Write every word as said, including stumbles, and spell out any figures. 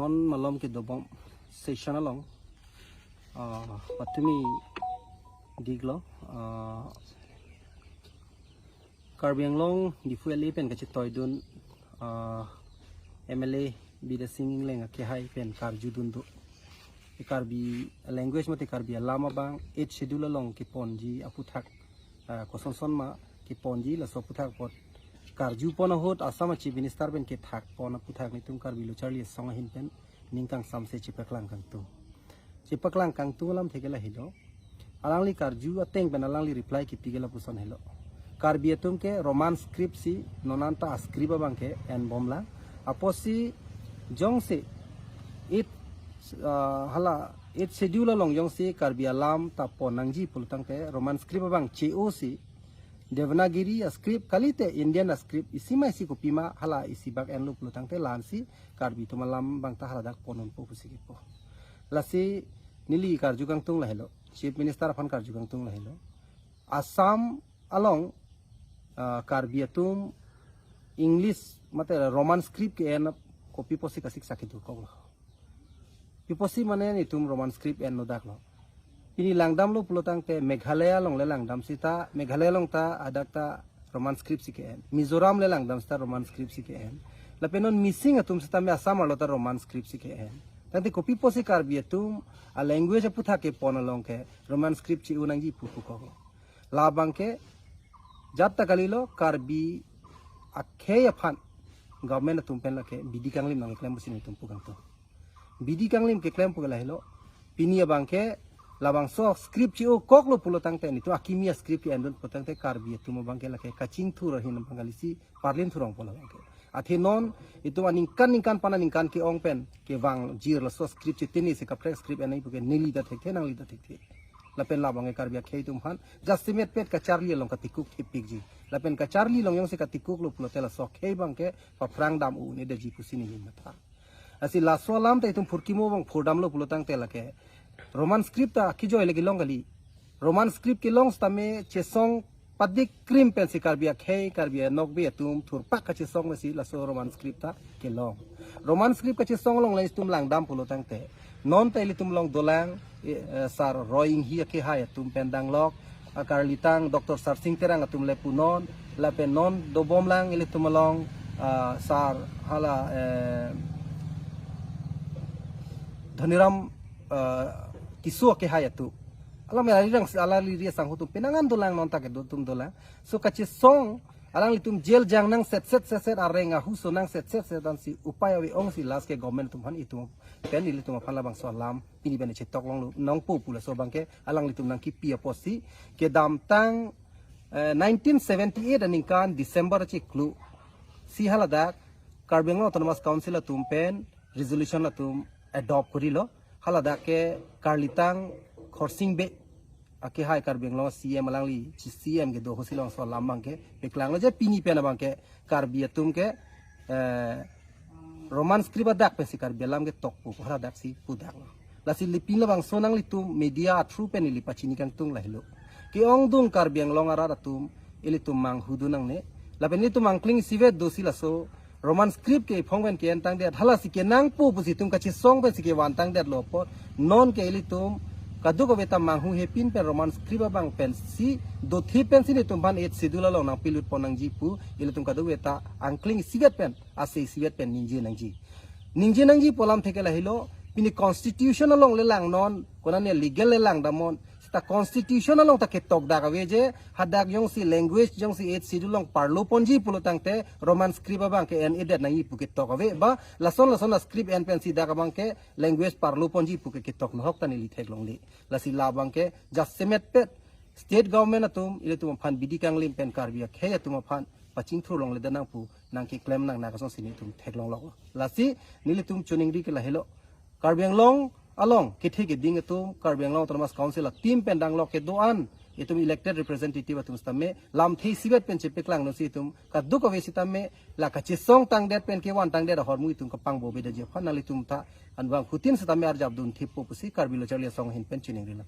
Malom kedobom session along, ah, patumi diklo, ah, Karbi Anglong Diphu L A pen kachetoidun, ah, M L A Bidya Sing Engleng akehai pen karjudun do. E Karbi language mate Karbi alam abang Eighth Schedule along keponji aphuthak, ah, kosonson ma keponji laso aphuthak apot karjupon ahut Assam a Chief Minister pen kethakpon aphuthak nelitum Karbi Lo Charli Asong ahin pen ning kangsamse chepaklang kangtung. Chepaklang kangtung alamthe ke lahelo. Alangli karju ateng pen alangli reply kipi ke lapuson helo. Karbi atum ke Roman script si non anta a script abang ke enbomlang. Apotsi jongsi Eighth, ah, hala Eighth Schedule along jongsi Karbi alam ta pon nangji pulo tangte Roman script abang che-o si Devanagiri a script kalite Indian a script isi ma isi kopima hala isi bak enlo pulo tangte la-ansi Karbi atum alam abang ta haladak pon unpo pusi kepu. Lasi neli karju kangtung lahelo, Chief Minister aphan karju kangtung lahelo. Assam along, ah, Karbi atum English mate Roman script ke-en kopi pusi kasiksak itu kok lo. Pi pusi mane nelitum Roman script enlo dak lo. Pini langdamlo pulo tangte Meghalaya along le langdam sita, Meghalaya along ta hadak ta Roman script si ke-en. Mizoram le langdam sita Roman script si ke-en. Lapen non Mising atum sitame Assam arlo ta Roman script si ke-en. Tangte kopi pusi Karbi atum a language aphuthak kepon along ke Roman script che-o nangji pu pu kok lo. Labang ke jat ta kalilo Karbi akhei aphan government atum pen lake bidi kanglim nangklem pusi nelitum pu kangtung. Bidi kanglim keklem pu ke lahelo. Pini abang ke labangso script che-o kok lo pulo tangte nelitum akimi a script ke-endun pulo tangte Karbi atum abang ke lake kachingthur ahin abang kalisi parlin thurong pulo abang ke. Athe non itum aningkan ningkan pana ningkan ke-ong pen kevang jir laso script chetini si kaprek script enai pu ke neli ta thekthe nangli ta thekthe. Lapen labang ke Karbi akhei atum aphan jasemet pet kacharli along katikuk thepikji. Lapen kacharli along jongsi katikuk lo pulote laso akhei abang ke paphrang dam un-edetji pusi neli matha. Lasi laso alam ta itum phurkimo abang phurdamlo pulo tangte lake Roman script ta kijoi lagi long kali. Roman script kelong sitame chesong padik krim pensi Karbi akhei, Karbi anokbe atum thurpak kachesong pensi laso Roman script ta kelong. Roman script kachesong along le itum langdam pulo tangte non ta ilitum along dolang, eh, eh, Sar Roy Enghi akehai atum pen danglok, akarlitang Doctor Sarsing Terang atum le punon, lapen non dobomlang ilitum along, ah, Sar hala, eh, Dhaniram, ah, Tisso akehai atum. Alam ya rirang si alangli ri asangho atum penang an dolang non ta kedo atum dolang. So kachesong alanglitum jail jang nangsetset setset areng ahuso nangsetset setset ansi upai ave-ong si last ke government atum aphan itum pen ilitum aphan labangso alam pini pen chetok longlo nangpo pu laso abang ke alanglitum nangkipi apotsi kedamtang, eh, nineteen seventy-eight aningkan December chiklo si haladak Karbi Anglong Autonomous Council atum pen resolution atum adopt korilo. Haladak ke karlitang Khorsing Bey akehai Karbi Anglong C M alangli chi C M kedo ahut si labangso alam abang ke paklanglo je pini pen abang ke Karbi atum ke, eh, Roman script adak pensi Karbi alam ketokpo haladak si pudaklo. Lasi le pini labangso nanglitum media through pen ili pachini kangtung lahelo. Ke-ongdung Karbi Anglong arat atum ilitum manghudun nangne. Lapen ilitum angkling isivet dosi laso Roman script ke iphong pen ke-entangdet, halasi kenangpo pusi itum kachesong pensi kevantangdetlo apot non ke ilitum kadokave ta manghehepin pen Roman script abang pensi dothe pensi nelitum aphan Eighth Schedule along nangpilutpon nangji pu ilitum kadokave ta angkling isivet pen, ase isivet pen ningje nangji. Ningje nangji pu alamthe ke lahelo, pini constitution along le langnon, konane legal le langdamnon, seta constitution along ta ketokdak ave je, hadak jongsi language jongsi Eighth Schedule along parloponji pulo tangte Roman script abang ke en-edet nangji pu ketok ave, ba lason lason a script en pensi dak abang ke language parloponji pu ke ketok nohok ta neli theklongle. Lasi labang ke jasemet pet state government atum ilitum aphan bidi kanglim pen Karbi akhei atum aphan pachingthur longledet nang pu nangkeklem nang nang asonsi nelitum theklonglok. Lasi nelitum choningri ke lahelo. Karbi Anglong along kethe keding atum, Karbi Anglong Autonomous Council a team pen danglok kedo-an itum elected representative atum sitame lamthe isivet pen chepaklangdunsi itum kadokave sitame la kachesongtangdet pen kevantangdet ahormu itum kapangbovedetji aphan nanglitum ta anbang hutin sitame arjapdun thippo pusi Karbi Lo Charli Asong ahin pen choningrilo.